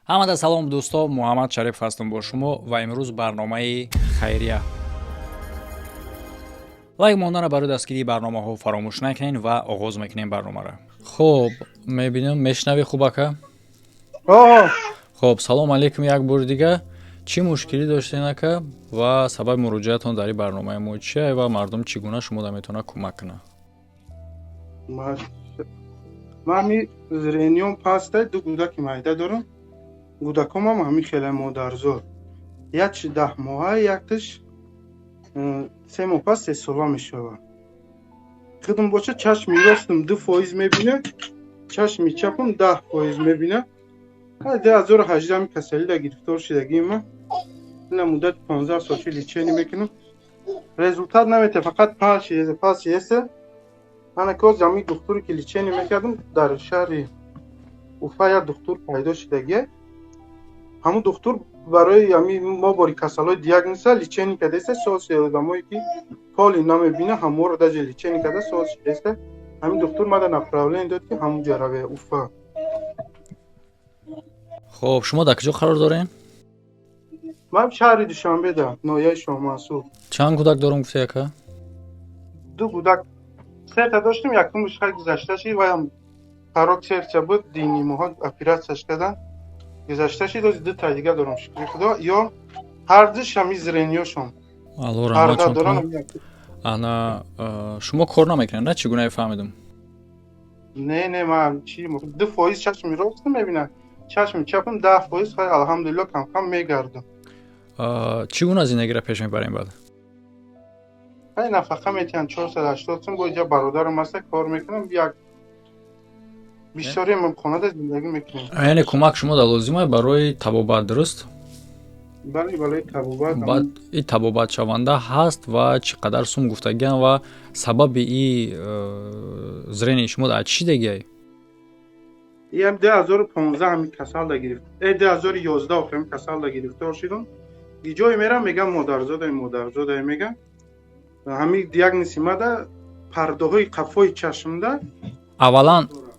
Ҳамада салом, дӯсто, Муҳаммад Шарипов ҳастам бо шумо ва имрӯз барномаи хайрия. Лайк монданро барои дастгирии барномаҳо фаромӯш накунед ва оғоз мекунем барномаро. Хуб, мебинам, мешунавӣ хуб, ака? Хуб, салом алейкум як бори дига. Чӣ мушкилӣ доштен, ака, ва сабаби муроҷиатон дар ин барномаи мо чия ва мардум чӣ гуна шумода метавонад кӯмак кунад? Ман ҳами зрениём паста, ду кӯдаки майда дорам. Кӯдакомам ҳами хеле модарзод, якш 10 моҳа, якташ 3 моҳ пас 3 сола мешавад. Худам боша, чашми ростам 2% мебинад, чашми чапам 10% мебинад. 2018 ҳами касалида гирифтор шудагима. Ина муддати 15 сол ши лечение мекунам, результат наметиҳад, фақат пас еса. Ана коз ҳами духтуре ки лечение мекардам, дар шаҳри Уфа як духтур пайдо шудагия. Ҳамун духтур барои ҳами мо бори касалҳои диагноза лечение кардааста. Соси одамое ки поли намебина, ҳаморо даже лечение карда соз шудааста. Ҳамин духтур мада направление дод, ки ҳамун ҷа раве, Уфа. Хуб, шумо дар куҷо қарор дорем? Ман шаҳри Душанбеда, ноҳияи Шоҳмансур. Чанд кӯдак дорам гуфта, яка? Ду кӯдак. Сета доштем, якумш хай гузашта шид, ваям порок сердца буд, динимоҳо оператсияш кардан, гузашта шид. Ози дута дига дорам, шукри Худо, ё ҳардуш ҳами зрениёшон. Алло раҳматшон. Ана шумо кор намекунед, на? Чӣ гуна фаҳмидум? Не, ман чи, 2% чашми ростам мебинам, чашми чапам 10%. Хай, алҳамдулилло, камкам мегардам. Чӣ гуна зиндагиро пеш мебарем баъд? Хай, нафақа метиҳанд, 480 сум. Бо иҷа бародарам аста, кор мекунам, як бисёре хонада зиндагӣ мекунем. Яъне кӯмак шумо дар лозима барои табобат, дуруст? Бале, барои табобат. Баъд и табобатшаванда ҳаст ва чӣ қадар сум гуфтагиам ва сабаби и зрении шумо дар чӣ шидагиай? Иам 2015 ҳами касалда гирифт, 2011 охир ҳами касалда гирифтор шудам. Ҷое мерам, мегам модарзодай, модарзодай мегам. Ҳами диагнози мада пардаҳои қафои чашмда.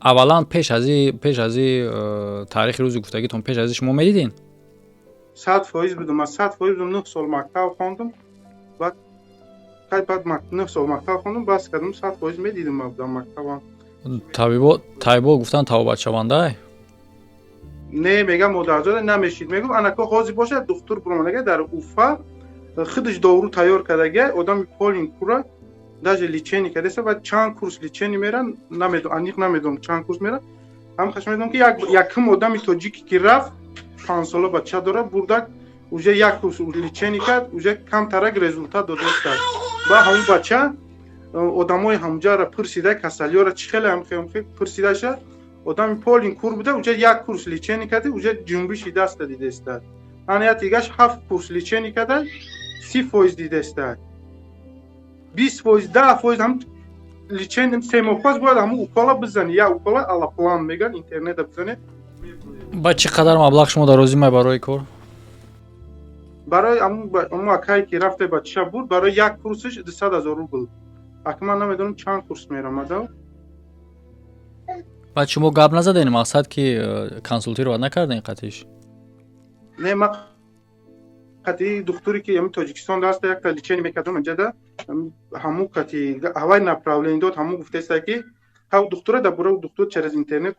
Аввалан пеш аз и таърихи рӯзи гуфтагитон, пеш аз и шумо медидин? 100% будам, ман 100% будам. 9 сол мактаб хондум, баъд баъд 9 сол мактаб хондум, бас кардам. 100% медидим ман будам мактабам. Табибо гуфтан табобатшавандай? Не, мегам модарзода намешид. Мегум, анако ҳозир бошад, духтур буромадага дар Уфа, худаш дору тайёр кардага, одами полный кура даже лечение кардеса. Баъд чанд курс лечение меран, намедон, аниқ намедонам чанд курс меран. Ҳам хаш медонам, ки якум одами тоҷике ки рафт, 5 сола бача дора, бурдак, уже як курс лечение кард, уже камтарак результат додааст. Ба ҳамун бача одамои ҳамуҷаро пурсида, касалиёро чӣ хеле пурсидаша, одами полный кур буда, уже як курс лечение карда, уже ҷунбиши даста дидеста. Ана як дигаш ҳафт курс лечение карда, 30% дидеста, 20%, 10% ҳам лечение. 3 моҳ пас бояд ҳамун укола бизани, як укола алаплан меган, интернета бизане. Ба чӣ қадар маблағ шумо дар розимай барои кор? Барои ҳамун акае ки рафте, бачаша бурд, барои як курсиш 200 000 рубл. Ака, ман намедонам чанд курс мерамада. Баъд шумо гап назаден, мақсад ки консультировать накарден қатиш? Не, ма кати духтуре ки ами Тоҷикистон даста якта лечение мекардам инҷада, ҳаму кати ҳавай направление дод. Ҳаму гуфтеста, ки духтура дар бораи духтур через интернет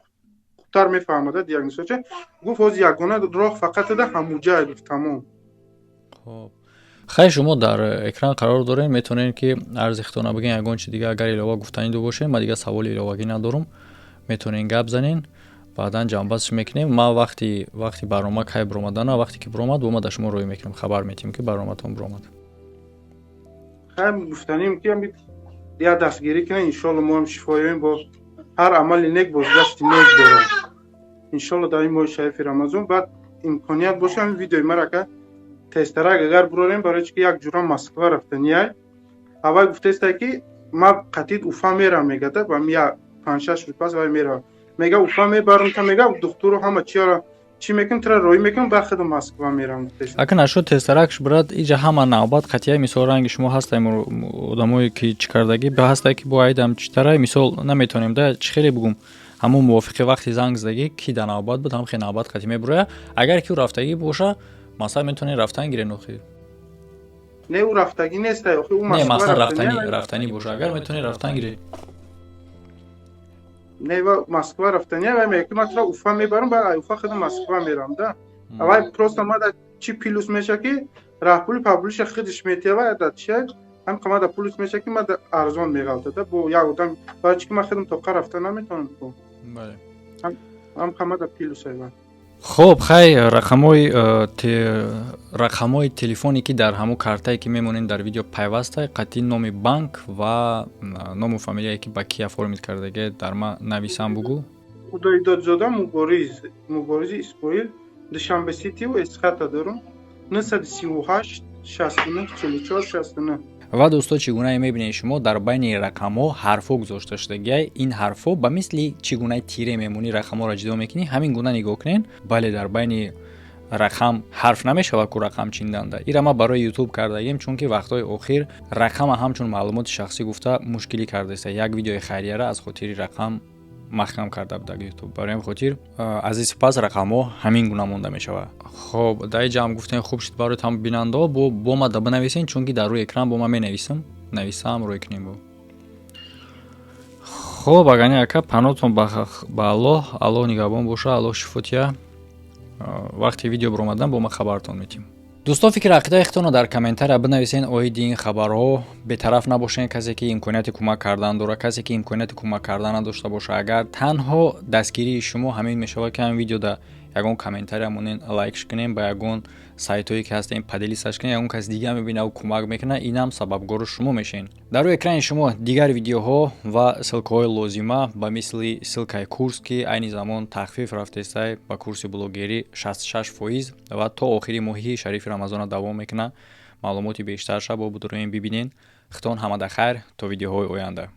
хубтар мефаҳмада диагнозоча. Гуфт, ҳозир ягона роҳ фақат да ҳамуҷа, гуфт, тамом. Хоб, хайр, шумо дар экран қарор дорем, метавонем ки арзи худтона бигӯем. Ягон чи дига агар илова гуфтанӣ ду бошем, ман дига саволи иловагӣ надорум, метавонем гап занен, баъдан ҷамъбастш мекунем. Ман вақти барнома кай биромадана, вақте ки биромад, бо ма дар шумо рӯй мекунем, хабар метиҳем, ки барноматон биромад. Хайр, гуфтанем ки я дастгирӣ кунем, иншолло мо ҳам шифоёем. Бо ҳар амали нек бозгашти нек дорад, иншолло, дар ин моҳи шарифи Рамазон. Баъд имконият боша, ҳамин видеои мара, ака, тезтарак агар бурорем, барои чи ки як ҷура Москва рафтанияй. Аввал гуфтеста, ки ма қатид Уфа мерам, мегада, ба я 5-6 рӯз пас вай меравам, мега, Уфа мебарам та, мега, духтуру ҳама чиёра чӣ мекунам, тура роӣ мекунам, ба худ Москва мерам. Ака, нашуд тезтаракш брат, иҷа ҳама навбат қатия. Мисол, ранги шумо ҳастай, одамое ки чӣ кардагӣ ба ҳастай, ки бо айдам читарай, мисол, наметавонем да чӣ хеле бугум. Ҳамон мувофиқи вақти занг задагӣ, ки дар навбат буд, ҳам хе навбат қатӣ мебуроя. Агар ки ӯ рафтагӣ боша, масалан, метавонед рафтан гирен охир. Не, ӯ рафтагӣ нест, охи ӯ Не, Москва масалан, рафтанӣ. рафтанӣ боша, агар метавонед рафтан гиред. Не, ва Москва рафтанӣ, вай мегӯяд, ки ман тура Уфа мебарам, баъд ай Уфа худам Москва мерам да. Вай просто мада чӣ плюс меша, ки раҳпули паблиша худиш метия, вай да чия ҳам қамада плюс меша, ки мада арзон меғалтада бо як одам, барои чӣ ки ман худам тоқа рафта наметавонам ко. Бале. Ҳам қамада плюс ай вай. Хоб, хай, рақамҳои телефоне, ки дар ҳамун картае, ки мемонем, дар видео пайвастай, қатъи номи банк ва ному фамилияе, ки ба ки оформить кардагӣ, дар ма нависам, бугӯ. Худоидодзода Мубориз, Муборизи Исмоил, Душанбе Ситиву эсхата дорум, 938 69 44 69. Ва дӯсто, чӣ гунае мебинед шумо, дар байни рақамҳо ҳарфҳо гузошта шудагиай. Ин ҳарфҳо ба мисли чӣ гунаи тире мемонӣ, рақамҳоро ҷудо мекунӣ, ҳамин гуна нигоҳ кунед. Бале, дар байни рақам ҳарф намешавад ку рақам чинданда. Ира ма барои Ютуб кардагим, чунки вақтҳои охир рақама ҳамчун маълумоти шахсӣ гуфта мушкилӣ кардааста. Як видеои хайрияра аз хотири рақам маҳкам карда будак Ютуб. Барои ҳамин хотир аз ин сипас рақамҳо ҳамин гуна монда мешавад. Хоб, дар ин ҷамъ гуфтем, хуб шуд барои там бинандаҳо. Бо ма да бинависен, чунки дар рӯи экран бо ма менависам, нависам, рӯй кунем бо. Хоб, агани ака, панотон ба Аллоҳ, Аллоҳ нигаҳбон боша, Аллоҳ шифотия. Вақти видео биромадан, бо ма хабартон метим. Дӯстон, фикри ақидаи худтонро дар комментария бинависен оиди ин хабарҳо. Бетараф набошен. Касе, ки имконияти кӯмак кардан дорад, касе, ки имконияти кӯмак кардан надошта боша, агар танҳо дастгирии шумо ҳамин мешавад, ки ҳамин видеода ягон комментария монен, лайкш кунем, ба ягон сайтҳое, ки ҳастем, поделиться-ш кунем, ягон каси дига мебинаву кӯмак мекунад, инам сабабгори шумо мешавед. Дар рӯи экрани шумо дигар видеоҳо ва ссылка ҳои лозима, ба мисли ссылка и курс, ки айни замон тахфиф рафтестай ба курси блогерӣ 66% ва то охири моҳи шарифи Рамазона давом мекунад. Маълумоти бештарша бо будуроем бибинен. Хитон ҳамада хайр, то видеоҳои оянда.